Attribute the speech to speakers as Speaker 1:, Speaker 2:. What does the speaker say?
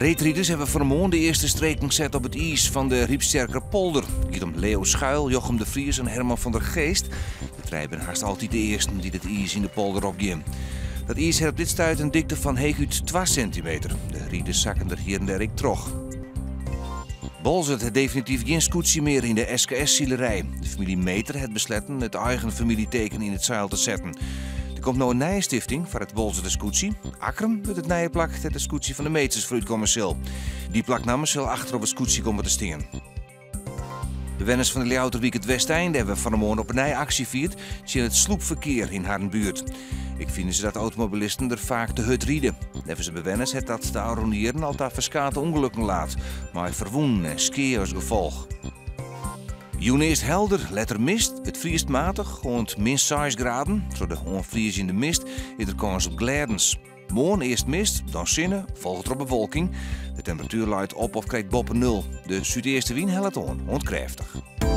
Speaker 1: Reedriders hawwe fannemoarn de earste streken set op it iis fan de Ryptsjerker polder. It giet om Leo Schuil, Jochem de Vries en Herman van der Geest. De trije binne hast altyd de earsten dy't it iis yn de polder opgean. Dat iis hat op dit stuit in dikte fan heechút twa sintimeter. De riders sakken der hjir en dêr ek troch. Boalsert hat definityf gjin skûtsje mear yn de SKS-silerij. De famylje Meeter hat besletten it eigen famyljeteken yn it seil te setten. Der komt no in nije stifting foar it Boalserter skûtsje. Akkrum wurdt it nije plak dêr't it skûtsje fan de Meeters foarút komme sil. Dy plaknamme sil achter op it skûtsje komme te stean. Bewenners fan de Ljouwerter wyk It Westeinde hawwe fannemoarn op 'e nij aksje fierd tsjin it slûpferkear yn harren buert. Ek fine se dat automobilisten der faak te hurd ride. Neffens de bewenners hat dat de ôfrûne jierren al ta ferskate ûngelukken laat, mei ferwûnen en skea as gefolch. Jûn earst helder, letter mist. It friest matich oant min seis graden. Troch de oanfriezjende mist is der kâns op glêdens. Moarn earst mist, dan sinne, folge troch bewolking. De temperatuer leit op of krekt boppe nul. De súdeastewyn hellet oan oant krêftich.